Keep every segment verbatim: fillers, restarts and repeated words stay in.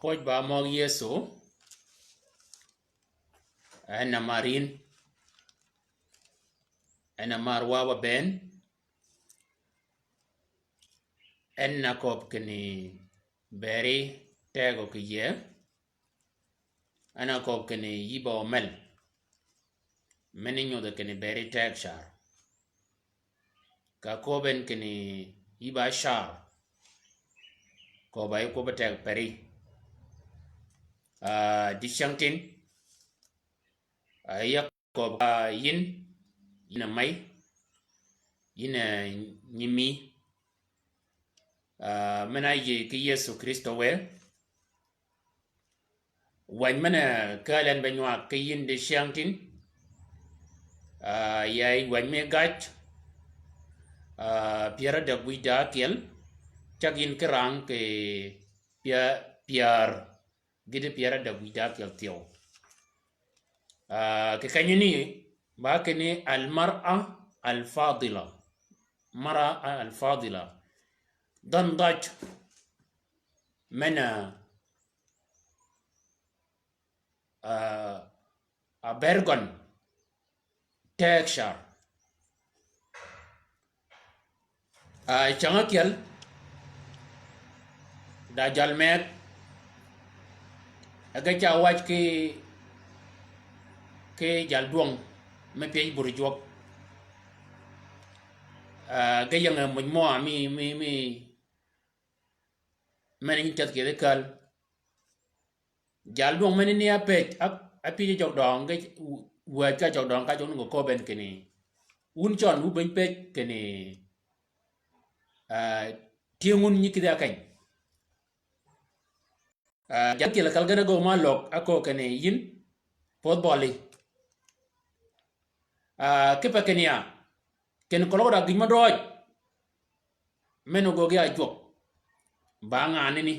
Pwøj ba møg Yëso, en a mar yïn, en a mar wa ba bënn, en a köbbi kinni bëri tegø kì yïe, en a köbbi kinni yï ba omel, men nyudhi kinni bëri teg car. Ka köbben kinni yï ba car, köbba yï kwøbbi teg peri. Ah, dicyängtïn, ah, ya köbbi ka yïn, yïn a mey, yïn a nyimi. Ah, men a yï ki Yëso Krïstø wë. Wäny men-a kääl en be nywag ki yïn dicyängtïn, ah, ya yï wäny mi gaj, ah, pyär ádäg wïj da ákyel, cag yïn ki rang kì pya-, pyär, gïti pyär ádäg wïj da ákyel thyew. Ah, kì kenyani, ba kinni al-mar'a al-fadila. Mar'a al-fadila. Dhanh dhaj men-a, ah, a ber gøn teg car. Ah, cäng ákyel, da jal meg, e ge ca wac ki, ki jal dwøng me pyëj bur jwøk. Ah, ge ying-a møj møa mi, mi, mi, men nyi ceth kì yeth kääl. Jal dwøng menani a pëj, a, a pyëj jøgdøng, ge wäj ka jøgdøng ka jøgdøng gø köbben kinni. Wun cøn wu beny pëj kinni, ah, tyëng wun nyi kïdhi a keny. Ah, jal ákyel kal gen a gø ma løg a köö kinni yïn, pödh bøli. Ah, kipe kinni ya, kinni keløg da gïj mø døøj men ogöggi a jwøk, ba nganani.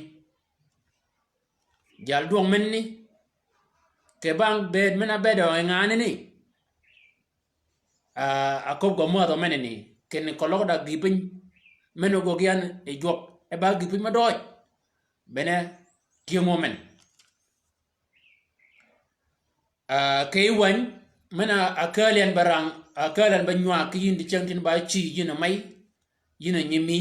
Jal dwøng menani, kì bang bëëd men-a bëëdø yi nganani. Ah, a köbbi gø mädhø menani, kinni keløg da gïï piny men ogöggi yan yi jwøk, e ba gïï piny mø døøj, bene tyëngø men. Ah, kì yij wäny, men-a kääl yan be rang, a kääl yan be nywag ki yïn dicyängtïn ba cï yïn a mey, yïn a nyimi.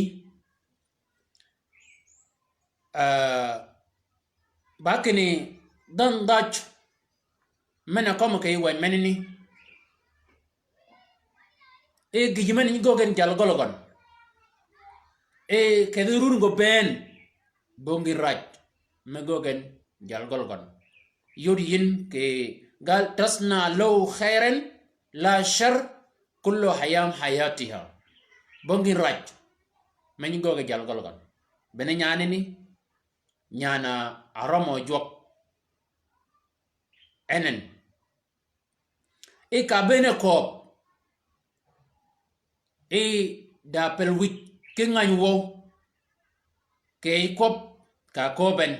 Ah, ba kinni dhanh dhaj men-a kømmi kì yij wäny menani. E gïj men nyi göggi en jal gøl gøn. E kedhi run gø bënn, bong gïn raj me göggi en jal gøl gøn. Yod yïn kì gal tasna lahu khayran la shar kullu ayyam hayatiha. Bong gïn raj me nyi göggi jal gøl gøn. Bene nyanani, nyan-a rømø jwøk. En en. I ka bene kööb, i da pel wïj ki ngäny wøw, kì yij kwøb ka kööb en.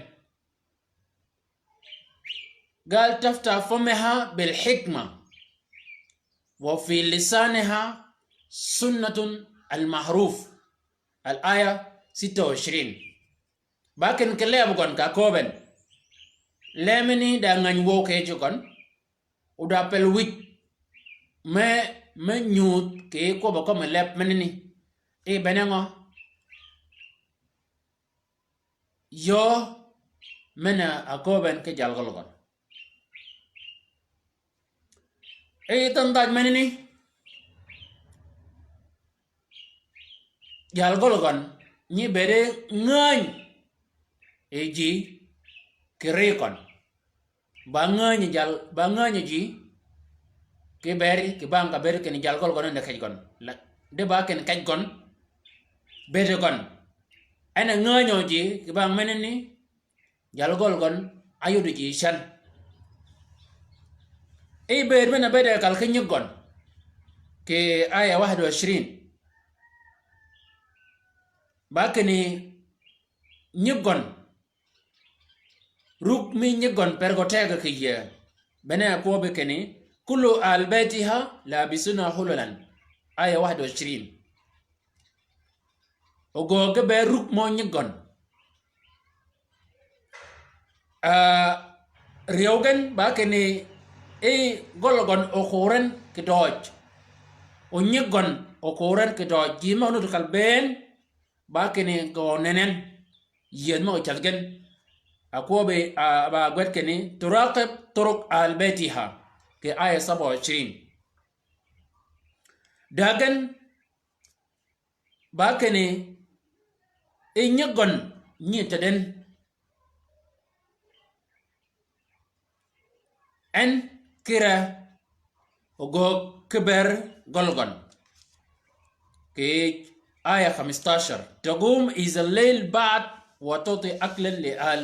Gal tafta famaha bil hikma, wa fi lisaniha sunnatun al mahruf. Al aya sitta wa ishrin. Ba kinni kì leb gøn ka kööb en. Lemani da ngäny wøw kì yij gøn. O da pel wïj me, me nyudh kì kwøbb-a kømmi leb menani. I bene ngø? Yöö men-a kööb en ki jal gøl gøn. I dhanh dhaj menani, jal gøl gøn nyi bëëde ngäny yi ji kì ri køn. Ba ngäny jal, ba ngäny ji kì bëëdi, kì bang ka bëëdi kinni jal gøl gøn en de kej gøn. La, de ba kinni kej gøn, bëëdi gøn. En a ngänyø ji kì bang menani, jal gøl gøn áyoddi ji cän. I bëëd men-a bëëde kal ki nyig gøn. Kì aya wahad wa ishrin. Ba kinni nyig gøn. Rug mi nyig gøn per gø tegø kì yïe. Bene a kwøbbi kinni, kullu ahli baytiha labisuna hulalan. Aya wahad wa ishrin. Ogöög ge be rug mø nyig gøn. Ah, ryew gen ba kinni, i gøl gøn okoor en kì døøj. O nyig gøn okoor en kì døøj. Ji mø nuti kal bënn, ba kinni gø nenen. Yien mø cädh gen. Akwøbi, ah, ba gwed kinni, turaqib turuk ahl beytiha. Kì aya saba wa ishirin. Dägen, ba kinni, i nyig gøn nyi teden. En kire ogöög ki ber gøl gøn. Kì aya khamistashar. Tagum iza leyl ba'd wa tuti aklan li ahl,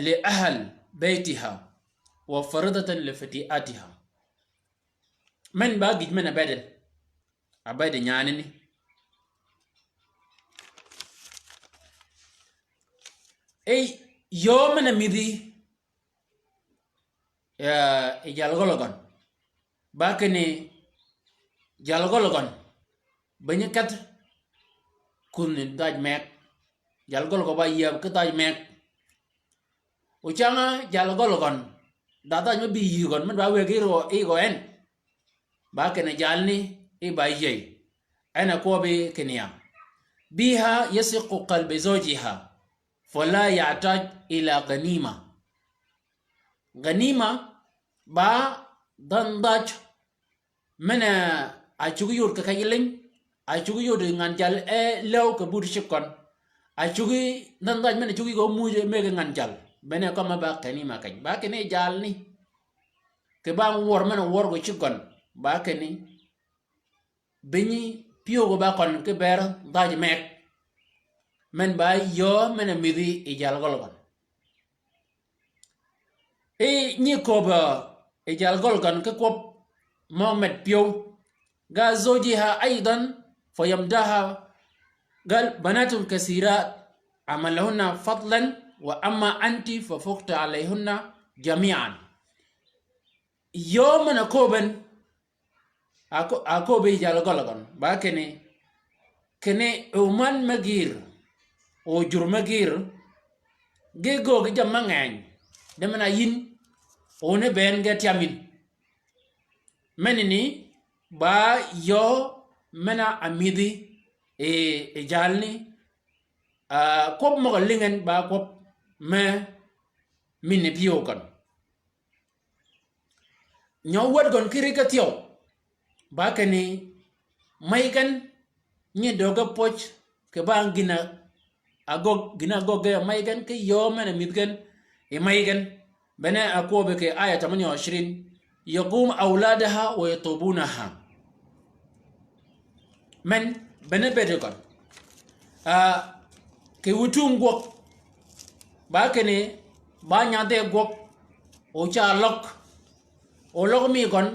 li ahl beytiha wa faridatan li fatiatiha. Men ba gïj men a bedden. A beddi nyaani ni. Ey, yöö men-a midhi, eh, yi jalgøl gøn. Ba kinni jalgøl gøn. Be nyi kedh kunni dhaj meg. Jalgøl gø ba yieb ki dhaj meg. O cang-a jalgøl gøn. Da dhaj me bï yï gøn, men ba wëggi rø, i gø en. Ba kinni jalni, i ba yïëy. En a kwøbi kinni ya. Biha yasiqu qalbi zawjiha. Fala yahtaj ila ghanima. Ghanima, ba dhandhaj, men-a, a cuggi yod kì kej liny, a cuggi yod ngan jal e läw kì buti cigg køn. A cuggi dhandhaj men-a cuggi gø muuj mëggi ngan jal. Bene kømmi ba ghanima keny. Ba kinni jalni. Kì ba wør men-a wør gø cigg køn. Ba kinni. Bi nyi pyëw gø ba køn ki ber dhaj meg. Men ba yöö men-a midhi yi jalgøl gøn. I nyi köbb-a yi jalgøl gøn ki kwøb mø med pyëw. Ga zawjiha aydan fa yamdaha. Gal banatun kathirat amalahunna fadlan wa amma anti fa fuqti alayhunna jami'an. Yöö men-a köbben, a kö-, a köbbi yi jalgøl gøn. Ba kinni, kinni o man me gïr, o jur me gïr, ge göög jammì me ngeny, de men-a yïn, o ni bënn ge tyam yïn. Menani, ba yöö men-a midhi, e, e jalni, a, kwøb møg-a lïngi en ba kwøb me, min ni pyëw køn. Nyø wäd gøn ki ri ka thyew. Ba kinni, mey gen, nyi döggi pwøj, kì ba gïn-a, agögg, gïn-a göggi mey gen, ki yöö men-a mïdh gen, yi mey gen. Bene a kwøbi kì aya tamanya wa ishirin, yagum awladaha wa yatubunaha. Men, bene bëëd gøn. A, kì witung gwøg. Ba kinni, ba nyadhe gwøg. O ca løg. O løg mi gøn,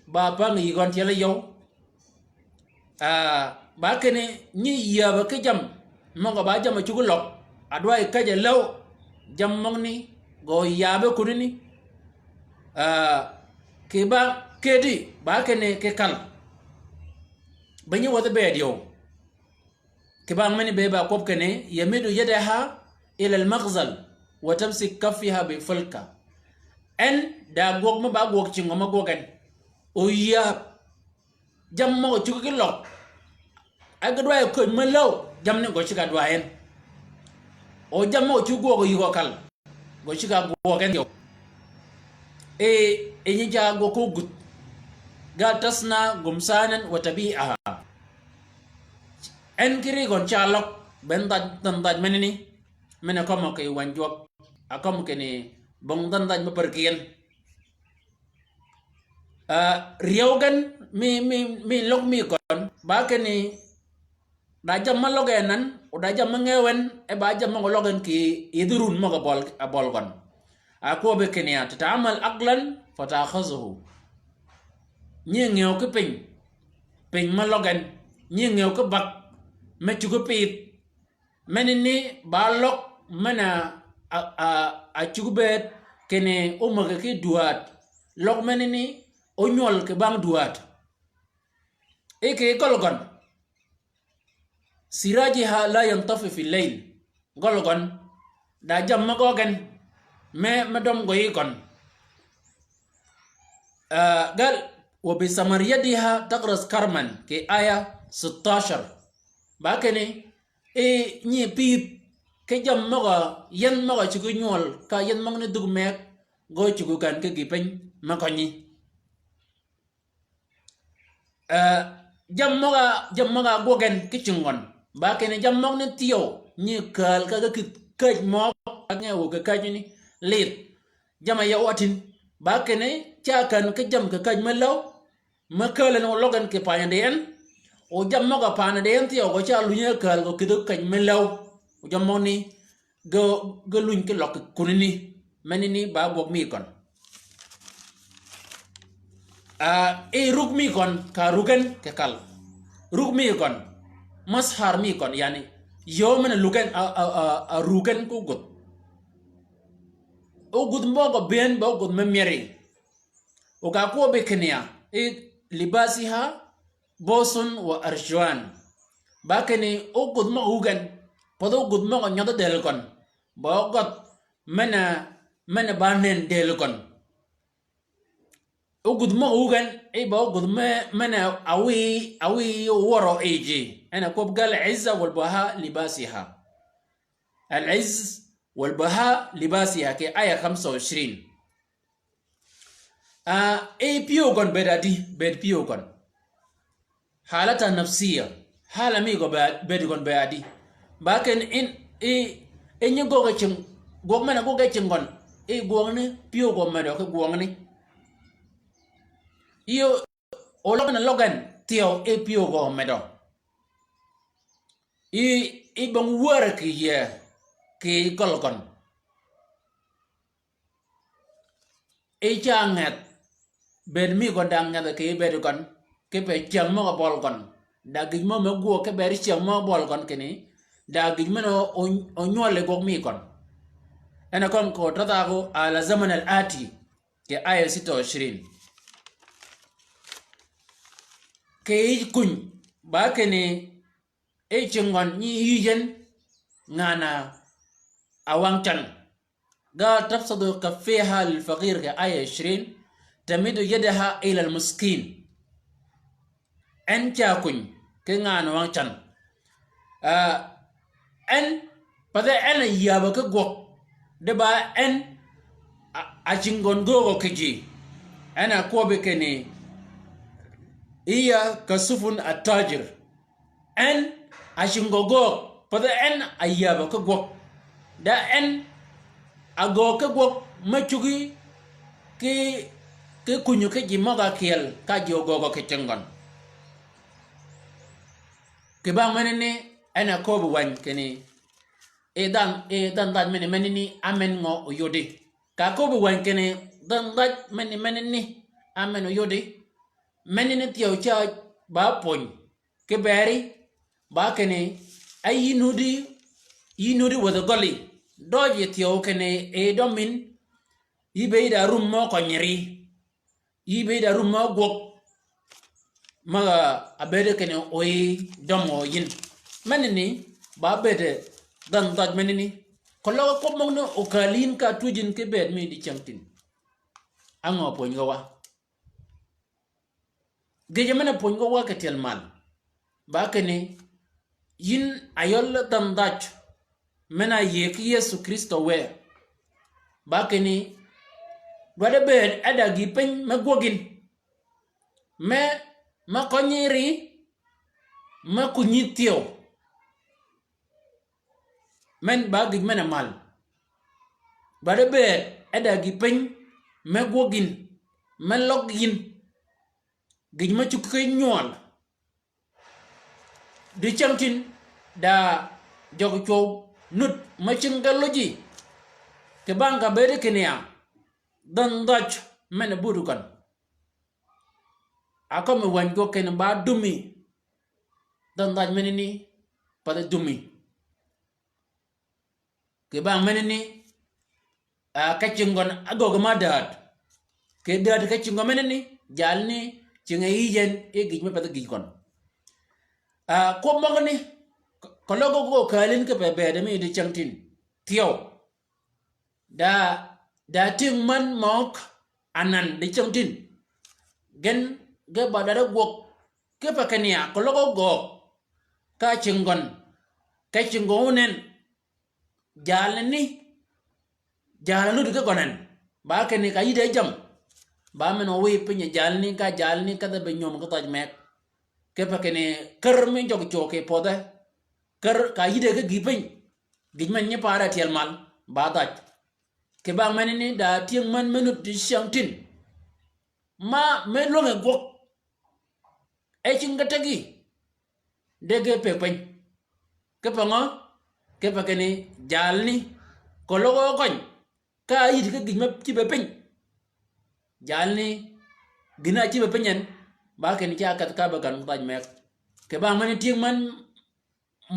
ba pängi yi gøn tyel yøw. A, ba kinni, nyi yäbø ki jammì. Møg-a ba jammì cuggi løg. A dwayi käjj-a läw. Jammì møgani, gø yäbø kunani. A, kì ba kedi, ba kinni kì kal. Be nyi wäthi bëëd yøw. Kì ba meni be ba kwøb kinni, yamiddu yadaha ila al-makhzal, wa tamsik kaffiha bi falka. En, da gwøg me ba gwøg cingø me gwøg en. O yäb. Jammì møg-a cuggi ki løg. Ag dwayi köj me läw, jammì ni gø cigg-a dwayi en. O jammì møg-a cuggi gwøg yï gø kal. Gø cigg-a gwøg en yøw. E, e nyi ca gwøg ko gud. Gal tasna gumsanan wa tabi'aha. En ki ri gøn ca løg, ben dhaj, dhandhaj menani. Men-a kømmø kì wänyi jwøk. A kømmø kinni bong dhandhaj me pär ki en. A, ryew gen mi, mi, mi løg mi køn, ba kinni, da jammì me løg en nan, o da jammì me ngew en, e ba jammì møg-a løg en kì yïdhi run møg-a bøl, a bøl gøn. A kwøbi kinni ya, tata'ammal aqlan fa ta'khudhuhu. Nyi ngew ki piny, piny me løg en, nyi ngew ki bag, me cuggi pidh, Menani ba løg men-a, a, a, a cuggi bëëd kinni ómägi ki dwääd. Løg menani ónywøl kì bang dwääd. I kì gøl gøn. Sirajiha la yantafi fi leyl. Gøl gøn. Da jammì me gøggi en. Me, me døm gø yï gøn. Ah, gal, "Wa bi samari yadiha taghrisu karman," kì áya sittashar. Ba kinni, e, nyi pïdh, ki jammì møg-a, yien møg-a cuggi nywøl, ka yien møgani dhug meg, gø cuggi kän ki gï piny, me kønyi. Eh, jammì møg-a, jammì møg-a ágwøg gen ki cinggøn. Ba kinni jammì møgani thyew, nyi kääl ka ge kïdhi käj møg, ka nge wø kì käj ni, lidh. Jammì ya wa tin. Ba kinni, ca kän ki jammì kì käj me läw, me kääl en o løg en kì panyø di en. O jammì møg-a panyø di en thyew, gø ca lunyi kääl gø kïdhi käj me läw. O jammì møgani, ge, ge luny ki løg kì kunani, menani ba gwøg mi gøn. Ah, e rug mi gøn, ka rug en kì kal. Rug mi gøn, mazhar mi gøn, yani, yöö men-a lug en, a, a, a, a rug en ko gudh. O gudh møg-a bënn be o gudh me myeri. O ka kwøbbi kinni ya, e libasiha, busun wa arjuwan. Ba kinni o gudh møg-a wug en, path o gudh møg-a nyødh dël gøn. Ba o gødh men-a, men-a ba nënn dël gøn. O gudh møg-a wug en, e ba o gudh me, men-a awi, awi wøro yij. En a kwøb gal izza wal baha libasiha. Al izz wal baha libasiha kì áya khamsa wa ishrin. Ah, e pyëw gøn bëëd adi, bëëd pyëw gøn. Halata nafsiya, hala mi gø be, bëëd gøn be adi. Ba kinni in, i, i nyi gwøg e cing, gwøg men-a gwøg e cing gøn, i gwøgani, pyëw gø medø ki gwøgani. Yöö, o løg en løg en, thyew, i pyëw gø medø. I, i bong wär kì yie, kì gøl gøn. I ca ngeth, bëëd mi gøn da ngeth kì bëëd gøn, kipe cyäng møg-a bøl gøn. Da gïj mø me gwøg ki bëëd cyäng mø bøl gøn kinni, da gïj men-a o, o, o nywøl yi gwøg mi gøn. En a køn ko ta dhagø ala zaman al ati, kì áya sitta wa ishrin. Kì yij kuny, ba kinni, e cinggøn nyi yij en ngan-a wang can. Ga tabsutu kaffiha lil faqir kì áya ishrin, tamiddu yadaha ila al miskin. En ca kuny, ki ngan-a wang can. Ah, en, path en a yäbø ki gwøg, di ba en a, a cinggøn göögø kì ji. En a kwøbbi kinni, hiya ka sufun at-tajir. En a cinggø göög, path en a yäbø ki gwøg. Da en a göög ki gwøg, me cuggi ki, ki kunyø ki ji møg-a kyel, ka ji ogöögø kì cinggøn. Kì bang menani, en a köbbi wäny kinni, e dhanhø, e dhanhø dhaj meni, menani, amen ngø oyudi. Ka köbbi wäny kinni, dhanhø dhaj meni, menani, amen oyudi. Menani thyew ca ba pwöny. Kiberi, ba kinni, a yïn wudi, yïn wudi wädhi gøli. Døji thyew kinni, e dømmin, yï be yï da rum mø kønyiri. Yï be yï da rum mø gwøg. Møg-a bëëd kinni oyi dømmi yïn. Menani, ba bëëd dhanhø dhaj menani. Keløg kwøb møgani okääl yïn ka twöj yïn ki bëëd mi dicängtïn. Á ngø pwönyi gø wa? Gïjø men-a pwönyi gø wa kì tyel mal. Ba kinni, yïn a yøl dhanhø dhaj, men-a yïëy ki Yëso Krïstø wë. Ba kinni, dwaddi bëëd e da gïï piny me gwøg yïn. Me, me kønyi ri, me kunyi thyew. Men ba gïj men-a mal. Ba di bëëd e da gïï piny, me gwøg yïn, me løg yïn. Gïj me cuggi ki nywøl. Dicängtïn da jøgi cwøw nud me cingi ge lujji. Kì bang ka bëëdi kinni ya, dhanhø dhaj men-a buti gøn. A kømmi wäny gø kinni ba dumi. Dhanhø dhaj menani, pathi dumi. Kì bang menani, a, ka cinggøn ágöggi ma dääd. Kì dääd ka cinggø menani, jalni cinge yïj en, e gïj me pathi gïj gøn. A, kwøb møgani, keløg gø kääl yïn kipe bëëd mi dicängtïn. Thyew. Da, Da tyëng män møg anan di cängtïn. Gen ge ba dwaddi gwøg kipe kinni a keløg gøøg. Ka cinggøn, ka cinggø ónen. Jalni, jal a nudd ki gøn en. Ba kinni ka yïddi jammì. Ba men-a wiy piny jalni, ka jalni kedhi be nyom ki dhaj meg. Kipe kinni kär mi jøg cwøw kì pödhe. Kär ka yïddi ki gïï piny. Gïj men nyi paare tyel mal, ba dhaj. Kì bang menani da tyëng män me nudd di cängtïn. Ma me lwänge gwøg. E cingi ge tegi. De ge pëggi piny. Kipe ngø? Kipe kinni jalni keløg gøny. Ka yïddi ki gïj me cïbe piny. Jalni gïn-a cïbe piny en. Ba kinni ca kedh ka be gän dhaj meg. Kì bang menani tyëng män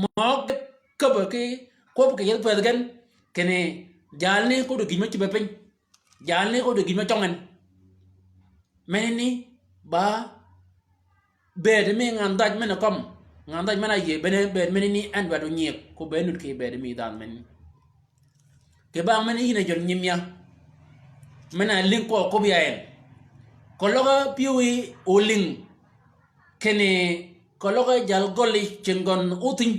møg käbbe ki kwøb kì yethi pëthi gen, kinni jalni ko di gïj me cïbe piny. Jalni ko di gïj me cøng en. Menani ba bëëd mi ngan dhaj men-a kømm, ngan dhaj men-a yïëy bene bëëd menani en dwaddi onyïëg, ko be nudd kì bëëd mi dhanhø menani. Kì bang men yïn a jøn nyimïa. Men-a lïng kwøb kobbi ya en. Keløg pyëwí olïng. Kinni keløg jal gølli cinggøn óthïny.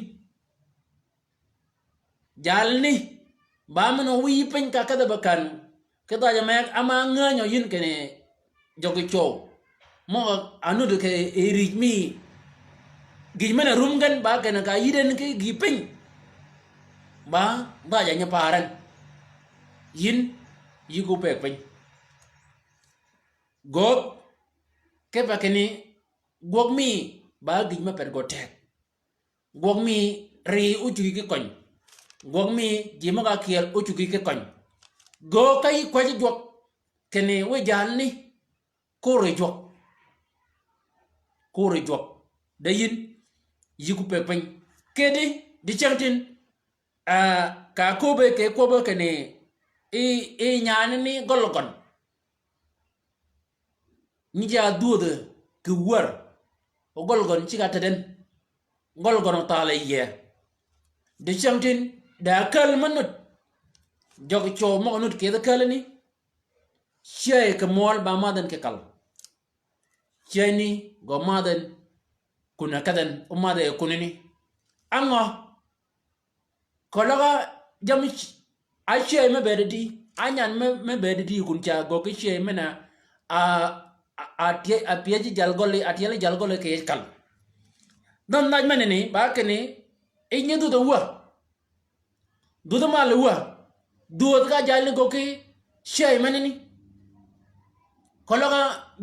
Jalni, ba men-a wiy piny ka kedhi be kän. Ki dhaj meg ama ngänyø yïn kinni jøggi cwøw. Møg-a nudd kì rij mi. Gïj men-a rum gen ba kinni ka yïddi en ki gïï piny. Ba dhaj a nyi paaren. Yïn, yï ko pëggi piny. Gøøg, kipe kinni gwøg mi ba gïj me per gø teg. Gwøg mi ri ócuggi ki køny. Gwøg mi ji møg-a kyel ócuggi ki køny. Gøøg ka yï kwäjji jwøk. Kinni wiy jalni. Ko ri jwøk. Ko ri jwøk. De yïn. Yï ko pëggi piny. Kedi, di cängtïn. Ah, ka köbbe kì kwøbbe kinni. I, i nyaani ni gølgøn. Nyi ja dhwödhe kì wär. O gølgøn cigg-a tedden. Gølgøn othalø yie. Di cängtïn, da käl me nudd. Jøggi cwøw møg-a nudd kì yethi kälani. Cyäy kì mwøl ba madh en kì kal. Cyäyni gø madh en. Kun-a kedh en, omadh e kunani. Á ngø. Keløg jammì c-, a cyäy me bëëd di, a nyan me, me bëëd di kun ca gøggi cyäy men-a, a, a, a tyej, a pyëj jal gølli, a tyel jal gølli kì yij kal. Dhanh dhaj menani, ba kinni, i nyi dhwödh-a wäg. Dhwödh-a mal wäg. Dhwödh ka jalni gøggi cyäy menani. Keløg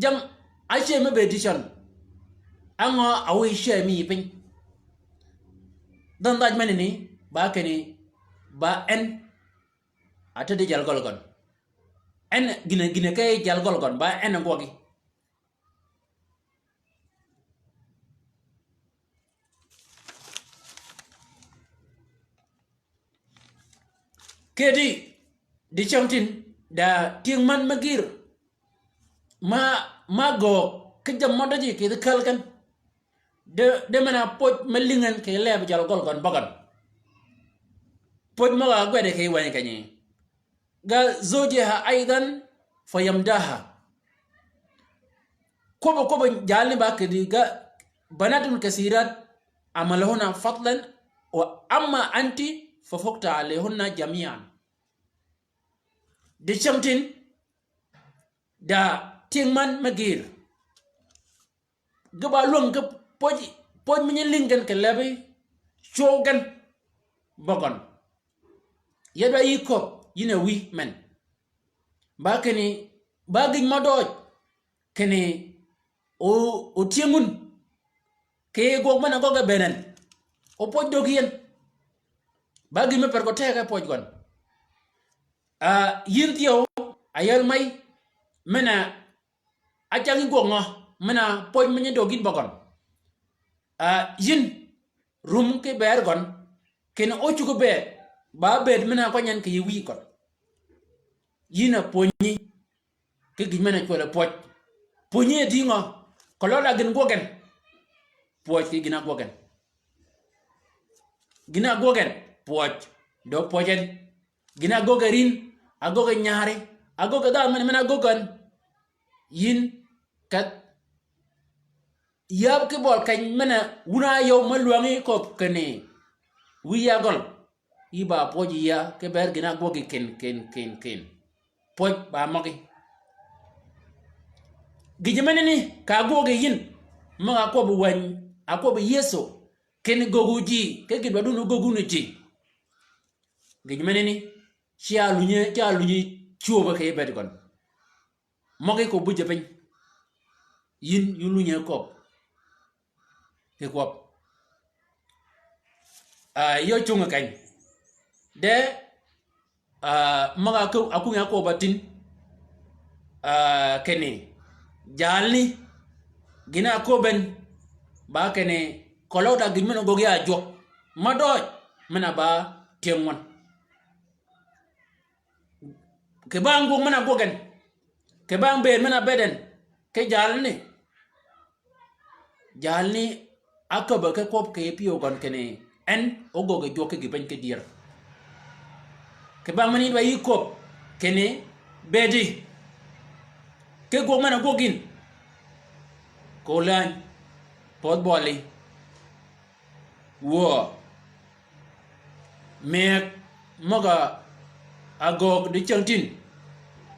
jammì, a cyäy me bëëd di cøn. Á ngø a wiy cyäy mi yï piny. Dhanh dhaj menani, ba kinni, ba en, a teddi jal gølgøn. En, gïn-a, gïn-a ke jal gølgøn, ba en gwøggi. Kedi, di cängtïn, da tyëng män me gïr. Ma, ma göög, ki jammì mø døji kì yij käl gen. De, de men-a pwöj me lïngi en kì leb jal gøl gøn bøgøn. Pwöj møg-a ágwedi kì wänyi kenyi. Ga zawjaha aydan fa yamdaha. Kwøbbi, kwøbbi jalni ba kì di ga banatun kasirat amalahunna fadlan wa amma anti fa fukta alayhunna jami'an. Di cängtïn, da tyëng män me gïr. Ge ba lwäng ge pwöj, pwöj mi nyi lïngi gen kì lebi, cwøw gen bøgøn. Ya dwa yï köbbi, yïn a wïy men. Ba kinni, ba gïn mø døøj, kinni, o, o tyëng wun. Kì gwøg men-a gøgge bënn en. O pwöj döggi en. Ba gïn me per gø teg e pwöj gøn. A, yïn thyew, a yäl may, men-a, a cäng yï gwøg ngø, men-a pwöj me nyi döggi yïn bøgøn. A, yïn, rum ki bëër gøn, kinni ócuggi bëëd, ba bëëd men-a kwany en kì yï wïy gøn. Yïn a pwönyi, ki gïn men-a cwøl e pwöj. Pwönyi e dï ngø, keløg da gïn gwøg en. Pwöj ki gïn-a gwøg en. Gïn-a gwøg en, pwöj. Dø pwöj en. Gïn-a ágöggi rin, ágöggi nyari, Agöggi dhanhø men-a, men-a göggi gøn. Yïn kedh yab ki bøl keny men-a wun-a yøw me lwängi köbb kinni wïyi agøl. Yï ba pwøj yïa ki ber gïn-a ágwøggi ken, ken, ken, ken. Pwøj ba møgí. Gïjø menani ka ágwøggi yïn, møg-a ákwøbbi wäny, ákwøbbi Yëso, kinni göggu ji, ki gïn ba dun ógöggu ni ji. Gïjø menani, ci alunyi, ci alunyi cwöbø kì yij bëëd gøn. Møgí ko bujjø piny. Yïn, yï lunyi köbb. Kì kwøb. Ah, yø cungi keny. De, ah, møg-a ákwingi ákwøb-a tïn. Ah, kinni. Jalni. Gïn-a áköbben. Ba kinni. Keløg da gïn men-a göggi ya jwøk. Mø døøj. Men-a ba tyëng wøn. Kì bang gwøg men-a gwøg gen. Kì bang bëëd men-a bëëd en. Kì jalni. Jalni áköbbe ki kwøb kì pyëw gøn kinni en ógöggi jwøk ki gï piny ki dyër. Kì bang men-a yïn ba yï köbbi kinni bëëdi. Ki gwøg men-a gwøg yïn. Kö läny. Pödh bøli. Wuö. Mëgg møg-a ágöög di cyängtïn.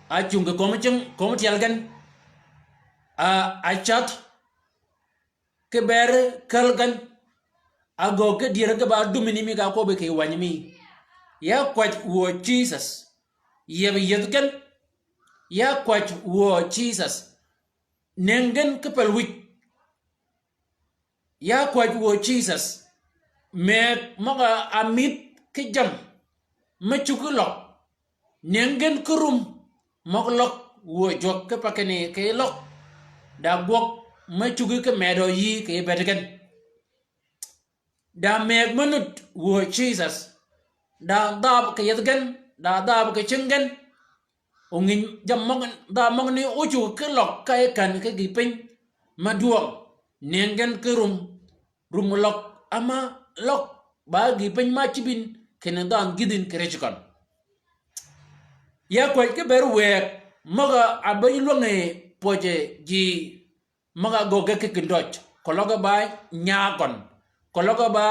Ácungi kömi cing, kömi tyel gen. A, ácath. Ki ber käl gen. Ágöög ki dyër ki ba dumi ni mi ka kwøbbi kì wänyi mi. Ya kwäj wuö Jisøs. Yieb yieth gen. Ya kwäj wuö Jisøs. Nëng gen ki pel wïj. Ya kwäj wuö Jisøs, mëgg møg-a ámïdh ki jammì me cuggi løg. Nëng gen ki rum møg løg wuö jwøk kipe kinni kì løg. Da gwøg me cuggi ki medø yï kì bëëd gen. Da mëgg me nud wuö Jisøs. Da dhabø kì yethi gen, da dhabø kì cing gen. Onginy jammì møgani, dha møgani ócuggi ki løg ka yi kän ki gï piny. Me dwøng, nëng gen ki rum, rum løg, ama løg, ba gï piny ma cïb yïn, kinni dhanhø gïdh yïn kì rij gøn. Ya kwäj ki ber wëëg, møg-a ábëny lwängi pwøje ji, møg-a ágögge ki kïndøj, keløg ba nyaag gøn, keløg ba,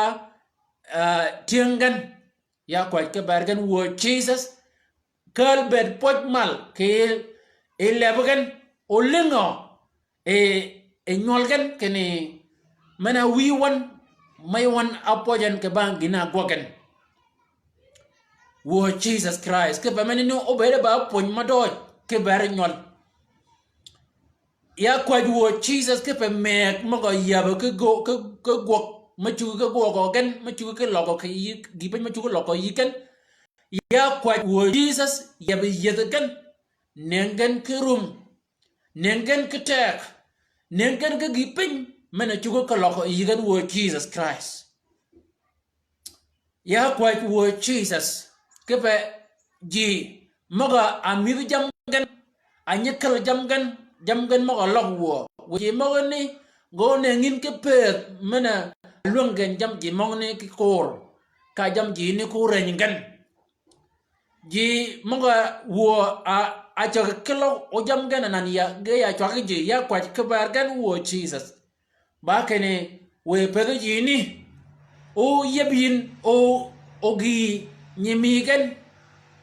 eh, tyëng gen, ya kwäj ki ber gen wuö Jisøs, kääl bëëd pwøj mal, kì, i leb gen, o lïngø, i, i nywøl gen, kinni, men-a wïy wøn, mey wøn ápwøj en kì bang gïn-a ágwøg gen. Wuö Jisøs Krist, kipe menani óbëëd ba pwöny mø døøj, ki ber nywøl. Ya kwäj wuö Jisøs kipe mëgg møg-a yäbø ki gø-, ki, ki gwøg, me cuggi ki gwøgø gen, me cuggi ki løgø kì yï, gï piny me cuggi løgø yï gen. Ya kwäj wuö Jisøs, yäbø yieth gen, nëng gen ki rum, nëng gen ki teg, nëng gen ki gï piny, men-a cuggi ki løgø yï gen wuö Jisøs Krist. Ya kwäj wuö Jisøs, kipe ji møg-a ámïdhi jammì gen, a nyi käl jammì gen, jammì gen møg-a løg wuö. Wiy ji møgani, gø nëngi yïn ki pëëdh men-a lwäng gen jammì ji møgani ki kur, ka jammì ji ni ko rënyi gen. Ji møg-a wuö a, a cägi ki løg o jammì gen anan ya, ge ya cwaggi ji, ya kwäj ki ber gen wuö Jisøs. Ba kinni, wiy pëthi ji ni, o yieb yïn, o, o gï nyi mi gen,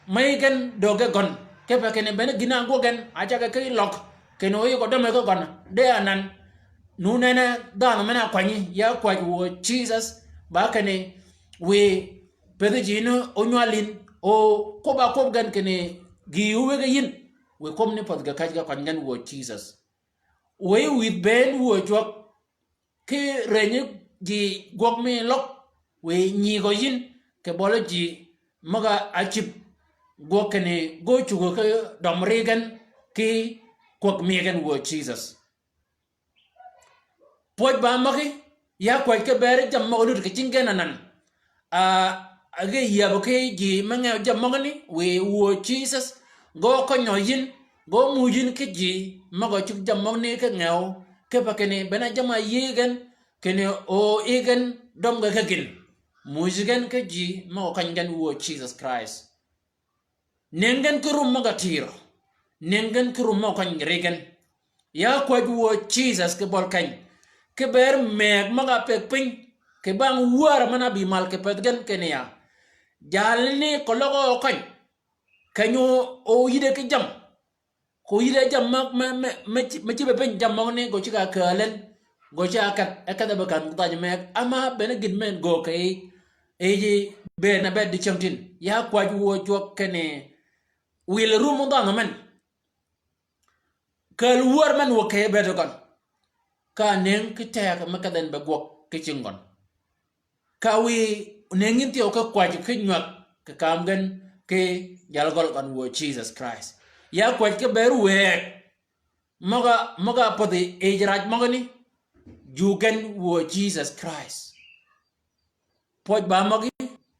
mey gen dögge gøn. Kipe kinni bene gïn-a ágwøg gen, a caggi ki løg, kinni o yï gø dømme ki gøn, de anan, nu nene dhanhø men-a ákwänyi, ya kwäj wuö Jisøs, ba kinni, wiy pëthi ji ni, o nywal yïn, o kwøbb-a kwøb gen kinni, gï wëggi yïn, wiy kwøb ni pädh ge käjj ge kwany gen wuö Jisøs. Wiy wïdh bënn wuö jwøk, ki rënyi ji gwøg mi løg, wiy nyïgø yïn, kì bøli ji møg-a ácïb gwøg kinni gø cuggi ki døm ri gen, ki kwäg mi gen wuö Jisøs. Pwøj ba møgí, ya kwäj ki ber jammì møg-a nud kì cing gen anan. A, a ge yäbø ki ji me ngew jammì møgani, wiy wuö Jisøs, gø kønyø yïn, gø muuj yïn ki ji, møg-a cuggi jammì møgani ki ngew, kipe kinni bene jamm-a yï gen, kinni o yï gen døm ge ki gïn. Muuj gen ki ji, møg-a køny gen wuö Jisøs Krist. Nëng gen ki rum møg-a tïr. Nëng gen ki rum mø køny ri gen. Ya kwäj wuö Jisøs ki bøl keny. Ki ber mëgg møg-a pëgg piny. Kì bang wär men-a bï mal kì pëth gen kinni ya. Jalni keløg o køny. Keny o, o yïde ki jammì. Ko yïde jammì møg me, me, me, me cïbe piny jammì møgani gø ceg-a kääl en. Gø ceg-a kedh, e kedhe be kan dhaj mëgg. Ama bene gïn men gø kì yij, yij bëëd na bëëd dicängtïn. Ya kwäj wuö jwøk kinni wil rum dhanhø men. Kääl wär men wø kì bëëd gøn. Ka nëng ki teg me kedh en be gwøg ki cingi gøn. Ka wiy nëngi thyew ki kwäjji ki nywäg kì kam gen ki jalgøl gøn wuö Jisøs Krist. Ya kwäj ki ber wëëg. Møg-a, møg-a pädhi yij raj møgani. Ju gen wuö Jisøs Krist. Pwøj ba møgi,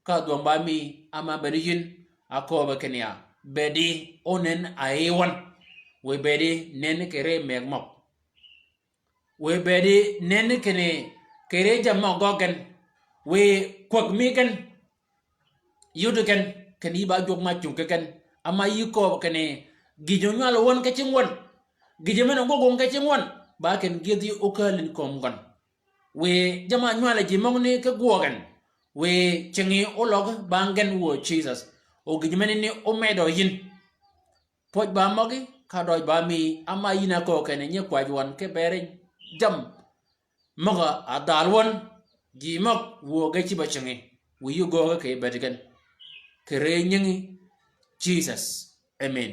ka dhwøng ba mi, ama bene yïn, a kööbe kinni ya. Bedi, o nen a yi wøn. Wiy bedi, nen kì ri mëgg møg. Wiy bedi nen kinni kì ri jammì møg gøggi gen. Wiy kwäg mi gen. Yud gen, kinni yï ba jwøk ma cungi gen. Ama yï kööb kinni gïjø nywal wøn ki cingi wøn. Gïjø men-a gwøg wøn ki cingi wøn. Ba kinni gïdhi ókääl yïn kömi gøn. Wiy jamm-a nywal ji møgani ki gwøg gen. Wiy cingi óløg bang gen wuö Jisøs. O gïj menani ómedø yïn. Pwøj ba møgi, ka døj ba mi, ama yïn a köög kinni nyi kwäj wøn ki beri jammì møg-a dhal wøn, ji møg wuö ge cïb-a cingi, wiy yï gööge kì bëëd gen. Kì ri nyingi Jisøs. Amen.